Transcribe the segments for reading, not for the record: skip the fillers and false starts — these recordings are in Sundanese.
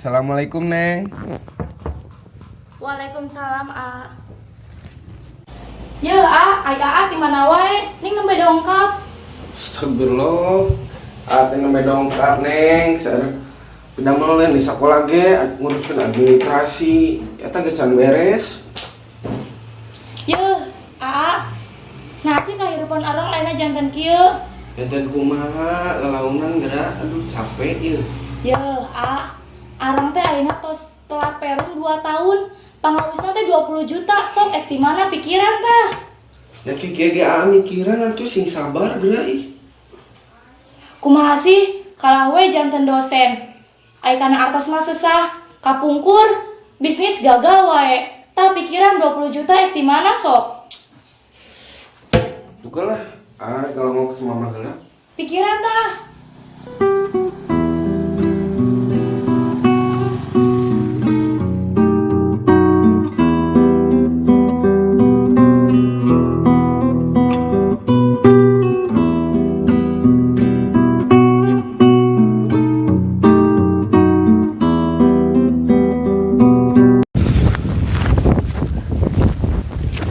Assalamualaikum, Neng. Waalaikumsalam, A. Ye, A, ai AA ti mana wae? Ning nembe dongkap. Astagfirullah. Ate nembe dongkap, Neng. Saeur pidamel di sekolah ge nguruskeun administrasi. Eta ge can beres. Ye, AA. Nah sih kahirupan arang ayeuna janten kieu. Janten kumaha lalaunan geura, aduh capek ieu. Ye, A. Arang teh ayeuna tos telat perum 2 tahun. Pangawisna teh 20 juta, sok ek ti mana pikiran tah? Ya ki kieu ge aa mikiran atuh sing sabar geura ih. Kumaha sih kalah we janten dosen. Ai kana artos mah sesah, kapungkur bisnis gagal wae. Tah pikiran 20 juta ek ti mana sok? Duka lah, ah kalau mau ke mama heula. Pikiran tah.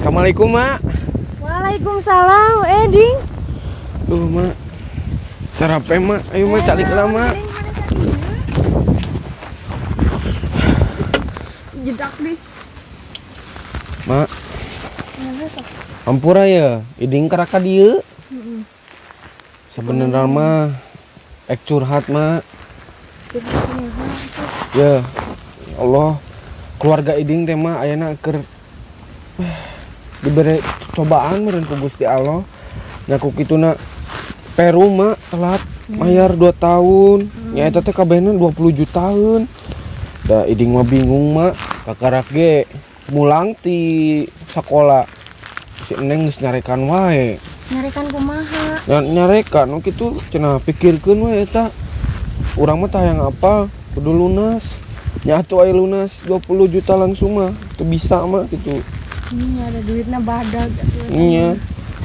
Assalamualaikum, Mak. Waalaikumsalam, Ding. Duh, Mak. Sarape, Mak. Ayo, Mak, calik lah, Mak. Jedak deh. Mak. Ampura ya, iding keraka dieu. Sebenarnya mah ek curhat, Mak. Ya, ya Allah, keluarga iding teh mah ayeuna keur diberi cobaan meureun ku Gusti Allah. Nya ku kituna peru mak telat mayar 2 tahun. Nya eta teh kabehna 20 jutaan. Da iding mah bingung mak, kakarak ge mulang ti sakola. Si Neng geus nyarekan wae. Nyarekan kumaha? Nyarekan nu kitu cenah pikirkeun we eta. Urang mah tah hayang apa kudu lunas. Nya atuh aya lunas 20 juta langsung mah teu bisa mah kitu. Ini ada duitnya badag atuh. Iya.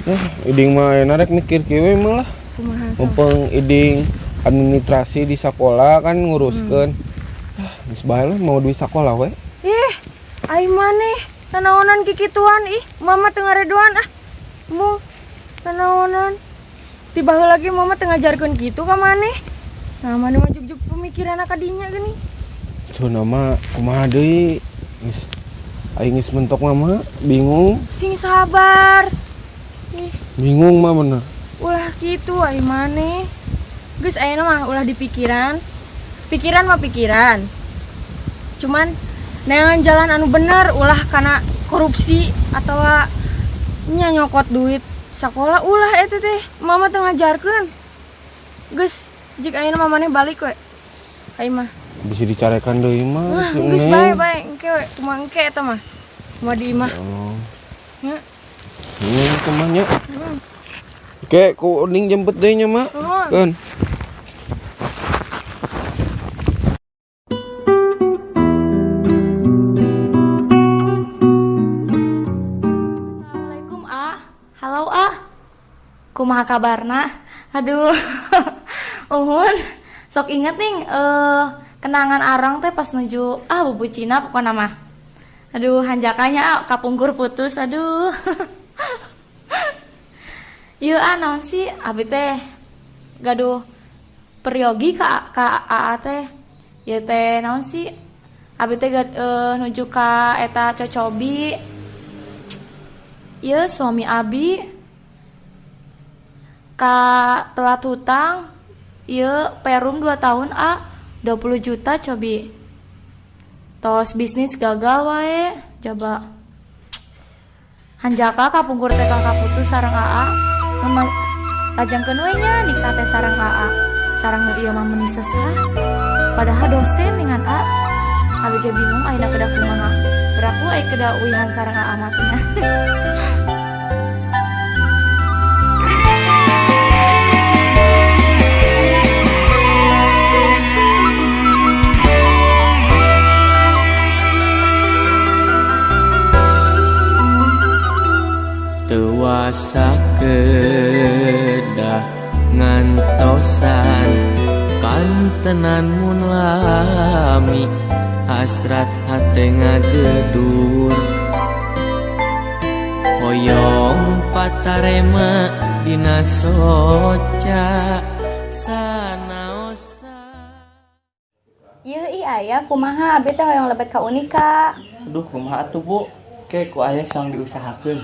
Ya, iding mah ayeuna rek mikir kieu we mah lah. Kumaha sok? Mumpung iding administrasi di sekolah kan nguruskeun. Ah, geus bae lah mau duit sekolah we. Ih, ai maneh nanaonan kikituan ih, mama teu ngaredoan ah. Mu nanaonan. Ti baheula lagi mama teu ngajarkeun kitu ka maneh. Nah, maneh mah jug-jug pemikiranna ka dinya geuning. Cenah mah kumaha deui? Geus aing geus mentok mama, bingung. Sing sabar. Ih. Bingung mah bener. Ulah kitu ai maneh. Geus ayeuna mah ulah dipikiran. Pikiran mah pikiran. Cuman neangan jalan anu bener ulah kana korupsi atawa nya nyokot duit sekolah ulah eta teh. Mama teu ngajarkeun. Geus jik ayeuna mah maneh balik we. Ka imah. Bisa dicarekan deui mah Wah, si geus Neng. bae bae engke we, kumaha engke eta mah. Kumaha di imah. Oh. Nya. Ini kumaha nya? Oke, ku Ning jemput deui nya, Mak. Nuhun. Keun. Assalamualaikum, A. Halo, A. Kumaha kabarna? Aduh. Uhun. Sok inget nih kenangan arang teh pas nuju bubu Cina pokokna mah. Aduh, hanjakanya ah, kapungkur putus, aduh. Ieu ah naon sih abi teh gaduh peryogi ka AA teh. Ieu teh naon sih? Abi teh nuju ka eta cocobi. Ieu suami abi ka telat hutang. Ieu perum 2 tahun a 20 juta cobi. Tos bisnis gagal wae coba. Hanjaka kapungkur teh kaputus sareng AA. Mun lajengkeun we nya nikah teh sareng AA. Sareng nu ieu mah meuni sesah. Padahal dosen dengan A. Abi ge bingung ayeuna kedah kumaha. Beraku ai kedah uihan sareng AA mah teh nya. Teuasa kedah ngantosan kan Mantenan mun lami hasrat hate ngagedur. Hoyong patarema dina soca sanaosa. Ieu ih aya kumaha, abi teh hoyong lebet ka Unika. Aduh, kumaha atuh, Bu? Ke ku aya sang diusahakeun.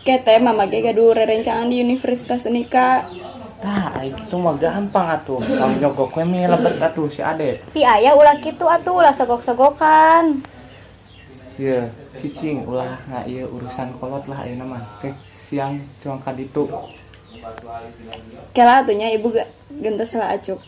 Kete mama ge gaduh rerencangan di Universitas Unika. Tah, ai kitu mah gampang atuh. Kang nyogok we mie lebet atuh si Ade. Ih aya, ulah kitu atuh, ulah sogok-sogokan. Ieu, cicing ulah nga ieu urusan kolot lah ayeuna mah. Ke siang cuang ka ditu. Kela atuh nya ibu gentes salah acuk.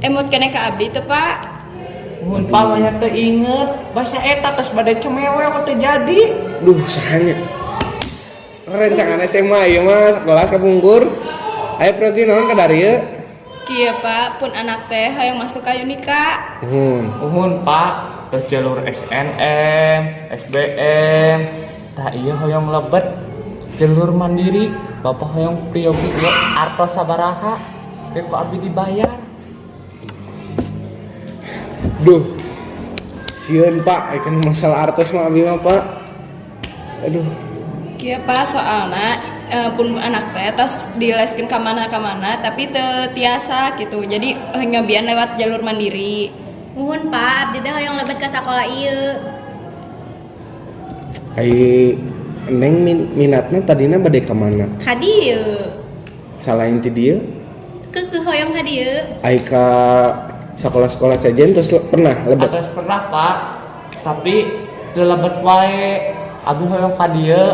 Emut keneh ka abdi teu, Pak? Mun Pak mah teu inget, basa eta tos bade cemewe mah teu jadi. Duh, sahanya. Rencangan SMA ieu mah kelas kapungkur. Aya pergi naon ka darieu? Kieu Pak, pun anak teh hayang masuk ka Unika. Uhun. Uhun Pak, tos jalur SNM, SBM. Tah ieu hoyong lebet jalur mandiri. Bapak hoyong priyogi ieu artos sabaraha? Ke ku abdi dibayar. Duh. Sieun Pak, aya kana masalah artos mah abdi mah Pak. Aduh. Kieu Pak, soalna pun anak teh tos dileskeun ka mana-ka mana tapi teu tiasa gitu. Jadi nyobian lewat jalur mandiri. Nuhun Pak, abdi teh hoyong lebet ka sakola ieu. Ai Neng minatna tadina bade ka mana? Ka dieu. Salain ti dieu? Keukeuh hoyong ka dieu. Ai ka sekolah-sekolah sejen terus pernah lebet? Atos pernah Pak, tapi teu lebet wae. Abdi hoyong ka dieu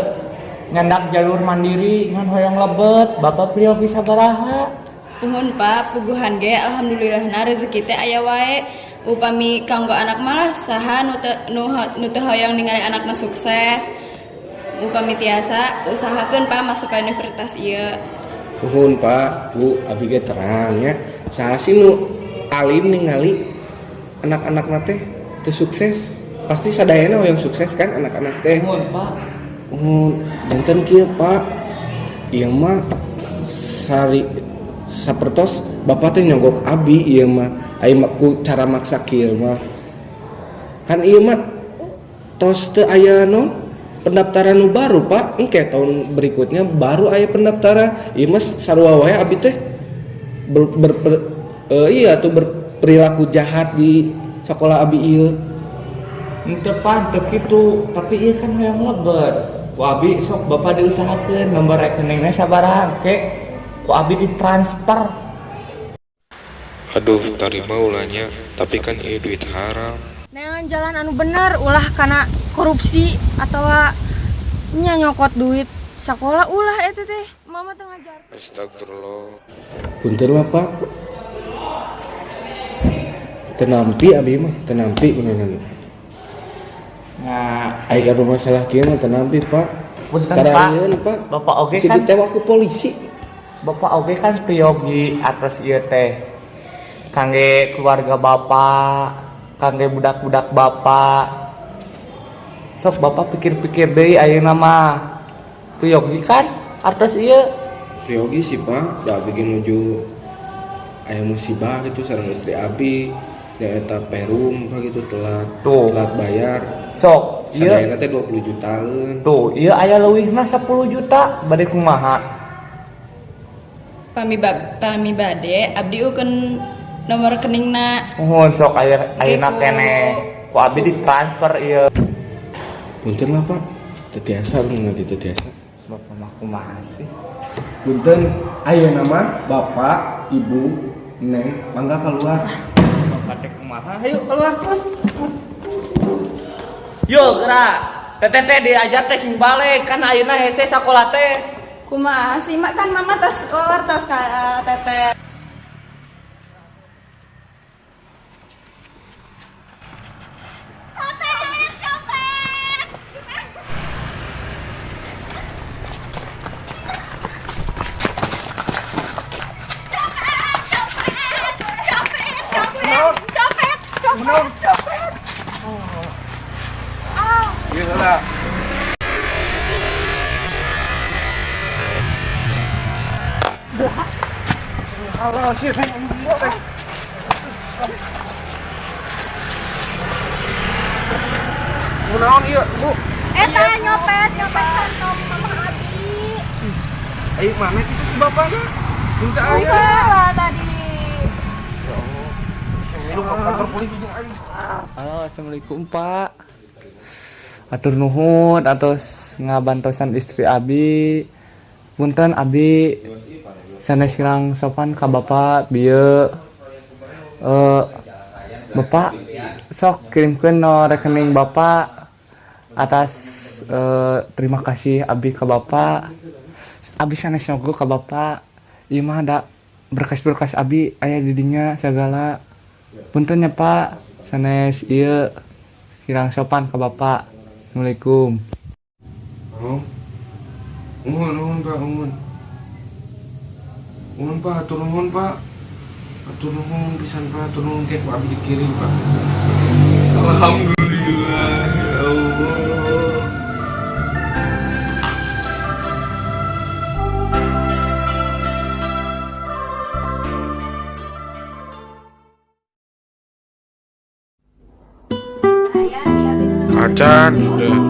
nyandak jalur mandiri ngan hoyong lebet. Bapak priyogi sabaraha? Nuhun Pak, puguhan ge alhamdulillahna rezeki teh aya wae. Upami kanggo anak malah saha nu teu hoyong ningali anakna sukses. Upami tiasa usahakeun Pak masuk ka universitas ieu. Nuhun Pak, Bu, abi ge terang ya. Saha sih nu alim ningali anak-anakna teh teu sukses? Pasti sadayana hoyong sukses kan anak-anak teh. Nuhun Pak. Nuhun, janten kieu Pak. Ieu mah sari sapertos bapak teh nyogok abi ieu mah. Ai mah ku cara maksa kieu mah. Kan ieu mah tos teu aya non pendaftaran nu baru Pak. Engke tahun berikutnya baru aya pendaftaran. Ieu mah sarua wae abi teh iya tuh berperilaku jahat di sekolah abi ieu. Henteu Pak, teu kitu, tapi ieu kan hoyong lebet. Ku abi sok bapak diusahakeun nomor rekeningna sabaraha engke ku abi ditransfer. Aduh, tarima ulahnya, tapi kan ieu duit haram. Neangan jalan anu bener, ulah kana korupsi atau nya nyokot duit sekolah ulah eta teh. Mama teu ngajar. Astagfirullah. Punten lah Pak. Teu nampi abi mah, teu nampi beneran. Nah, ai gaduh masalah kieu mah teu nampi Pak. Punten, Pak. Sararieun Pak. Bapak oge Bisa kan ditewak ku polisi. Bapak oge kan priyogi atas ieu teh. Kangge keluarga bapak, kangge budak-budak bapak. Sok bapak pikir-pikir deui ayeuna mah. Priyogi kan atas ieu. Priyogi sih Pak, da abi ge nuju aya musibah gitu sareng istri abi. Nyaeta perum Pak gitu telat. Tuh. Telat bayar. Sok, ieu sadayana teh 20 jutaan. Tuh, ieu aya leuwihna 10 juta, bade kumaha? Pami bade abdi ukeun nomor rekeningna. Nuhun sok aya ayeuna Gitu. keneh. Ku abi ditransfer ieu. Punten lah Pak, teu tiasa bener teu tiasa. Bapak mah kumaha sih? Punten, ayeuna mah bapak, ibu, neng mangga keluar. Bapak teh kumaha? Ayo keluar. Yo gerak. Teteh teh diajar teh sing balik kan ayeuna hese sakola teh. Kumaha sih mak, kan mama tas keluar tas ka teteh. Ieu heula. Halal sih teh teh. Kunaon ieu, Bu? Eta nyopet, nyopet kantong mama abi. Eh, mana kitu si bapana? Minta aya. Lah tadi. Ya Allah. Milu ka kantor polisi jeung aing. Halo, assalamualaikum Pak. Atur nuhun atos ngabantosan istri abi. Punten abi sanes kirang sopan ka bapak bieu. Bapak sok kirimkeun no rekening bapak atas terima kasih abi ka bapak. Abi sanes nyogok ka bapak. Ieu mah da berkas-berkas abi aya di dinya sagala. Punten nya Pak, sanes ieu kirang sopan ka bapak. Assalamualaikum. Oh. Nuhun, nuhun Pak, nuhun. Nuhun Pak, atur nuhun Pak. Atur nuhun pisan Pak, atur nuhun ke ku abi dikirim Pak. Alhamdulillah ya Allah. Acan gitu.